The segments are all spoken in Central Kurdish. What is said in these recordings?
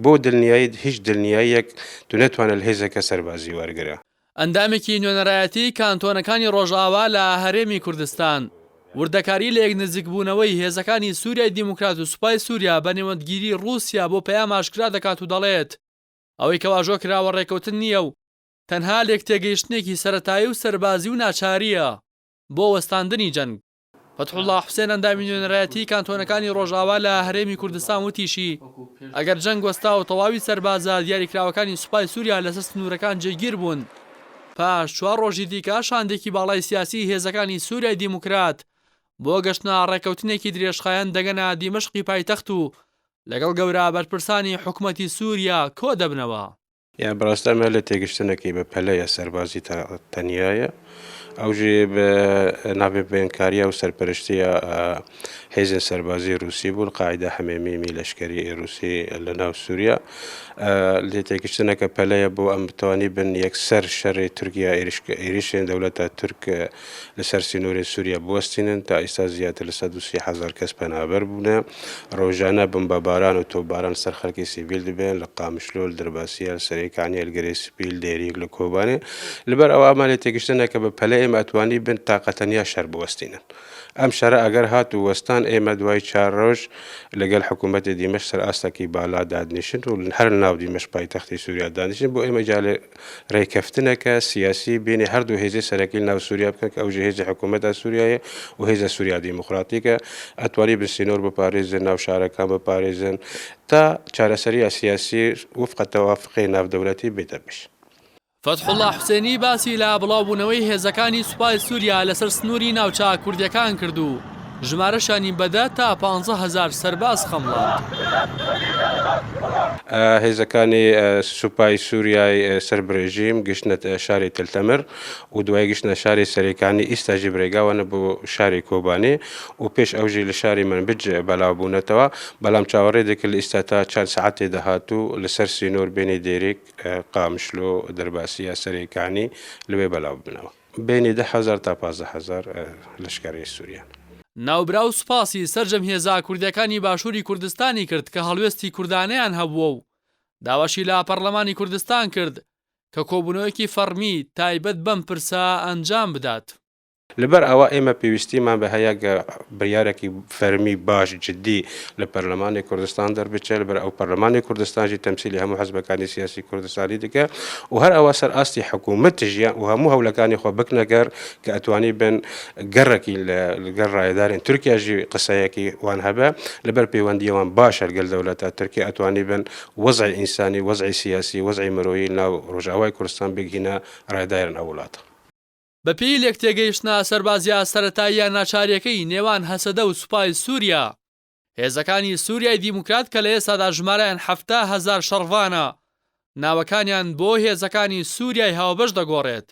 بۆ دلنیایی هیچ دلنیاییەک تو نەتوانە لە هێزەکە سەربازی وەرگرە. ئەندامێکی نوێنەرایەتی کانتۆنەکانی ڕۆژئاوا لە هەرێمی کوردستان، وردەکاری لەیەکنزیکبوونەوەی هێزەکانی سوریای دیموکرات و سوپای سوریا بە نێوەندگیری ڕووسیا بۆ پەیام ئاشکرا دەکات و دەڵێت، ئەوەی کە واژۆ کراوە ڕێککەوتن نییە و تەنها لێکتێگەیشتنێکی سەرەتایی و سەربازی و ناچارییە بۆ وەستاندنی جەنگ. فەتحوڵا حوسێن ئەندامی نوێنەرایەتیی کانتۆنەکانی ڕۆژئاوا لە هەرێمی کوردستان وتیشی، ئەگەر جەنگ وەستا و تەواوی سەربازە دیاریکراوەکانی سوپای سووریا لەسەر سنوورەکان جێگیر بوون، پاش چوار ڕۆژی دیکە شاندێکی باڵای سیاسیی هێزەکانی سووریای دیموکرات بۆ گەشتنە ڕێککەوتنێکی درێژخایەن دەگەنە دیمەشقی پایتەخت و لەگەڵ گەورە بەرپرسانی حکومەتی سووریا کۆدەبنەوە. یا بەڕاستی ئەمە لە تێگەشتنەکەی بە پەلەیە سەربازی تەنیایە ئەو ژێ بە ناوێ بێنکاریە و سەرپەرشتیە هێزên سەربازی رووسی بوون قاعدە حەمێمیمی لەشکری رووسی لە ناو سووریا لێ تێگەشتنەکە پەلەیە بۆ ئەم بتوانی بن یەکسەر شەڕی تورکیا ئێریشێن دەولەتە تورک لەسەر سینۆرێ سووریا بوەستینن تا ئیستا زیاتر لە 130 هەزار کەس پەنابەر بوونە ڕۆژانە بمبەباران و تۆپباران سەر خەلکی سیڤیل دبێن لە قامشلۆ، لە درباسیە، لە سەرێکانیە، لە گرێ سپی، لە دێریک، لە کۆبانێ. لەبەر ئەوە ئەمان لێ تێگەشتنە کە بە پەلە ئێمە ئەتوانی بن تاقە تەنیا شەر بوەستینن. ئەم شەرە ئەگەر هات و وەستان ئێمە دوای چار ڕۆژ لەگەل حکوومەتی دیمەشق سەر ئاستەکی بالا دادنیشن و هەر لە ناو دیمەشق پایتەختی سووریا دانیشن بۆ ئێمە جا لێ رێکەفتنەکە سیاسی بینی هەردوو هێزی سەرەکی ناو سووریا بکەن کە ئەوژی هێزی حکوومەتە سووریایە و هێزە سووریا دیموکراتیکە ئەتوانی بن سینۆر بپارێزن ناو شارەکان بپارێزن تا چارەسەریە سیاسی وفقە تەوافقی ناودەولەتی بێتە پێش. فەتحوڵا حوسێنی باسی لە بڵاوبوونەوەی هێزەکانی سوپای سووریا لەسەر سنووری ناوچە کوردییەکان کرد و ژمارەشیانی بە دە تا پانزە هەزار سەرباز خەمڵاند. هێزەکانی سوپای سوریای سەر بە رژیم گشتنە شاری تل تەمر و دوای گشتنە شاری سەرێکانی ئیستا ژی برێگاوەنە بۆ شاری کۆبانێ و پێش ئەو ژی لە شاری منبج بەلاو بوونەتەوە بەلام چاوەڕێ دەکرد لە ئیستا تا چەند سەعاتێ دەهاتوو لەسەر سینۆر بێنی دێریک قامشلۆ دەرباسیە سەرێکانی لەوێ بەلاو ببنەوە. بەینی 10,000 تا 15,000 لەشکەرەی سوریان. ناوبراو سوپاسی سەرجەم هێزە کوردیەکانی باشوری کوردستانی کرد کە هەڵوێستی کوردانەیان هەبووە و داواشی لە پەڕلەمانی کوردستان کرد کە کۆبوونەوەیەکی فەڕمی تایبەت بەم پرسە ئەنجام بدات. لەبەر ئەوە ئێمە پێویستیمان بە هەیە گە بریارێکی فەرمی باش جدی لە پەرلەمانی کوردستان دەربچێت لەبەر ئەو پەرلەمانی کوردستان ژی تەمسیلی هەموو حزبەکانی سیاسی کوردستانی دکە و هەر ئەوە سەر ئاستی حکوومەت ژیان و هەموو هەولەکانی خۆ بکنە گەر کە ئەتوانی بن گەڕێکی لەگەر ڕایدارێن تورکیا ژی قسەیەکی وان هەبە لەبەر پەیوەندیەوان باشە لەگەل دەولەتە تورکیا ئەتوانی بن وەزعی ئینسانی وەزعی سیاسی وەزعی مرۆیی ناو ڕۆژئاوای کوردستان بگهینە ڕایدارن ئەو وڵاتە. بەپێی لێکتێگەیشتنە سەربازییە سەرەتاییە ناچارییەکەی نێوان هەسەدە و سوپای سووریا، هێزەکانی سووریای دیموکرات کە لە ئێستادا ژمارەیان 70,000 شەڕڤانە، ناوەکانیان بۆ هێزەکانی سووریای هاوبەش دەگۆڕێت،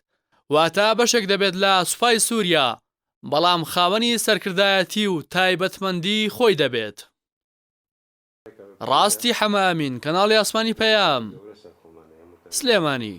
واتە بەشێک دەبێت لە سوپای سووریا، بەڵام خاوەنی سەرکردایەتی و تایبەتمەندی خۆی دەبێت. ڕاستی حەمە ئەمین، کەناڵی ئاسمانی پەیام، سلێمانی.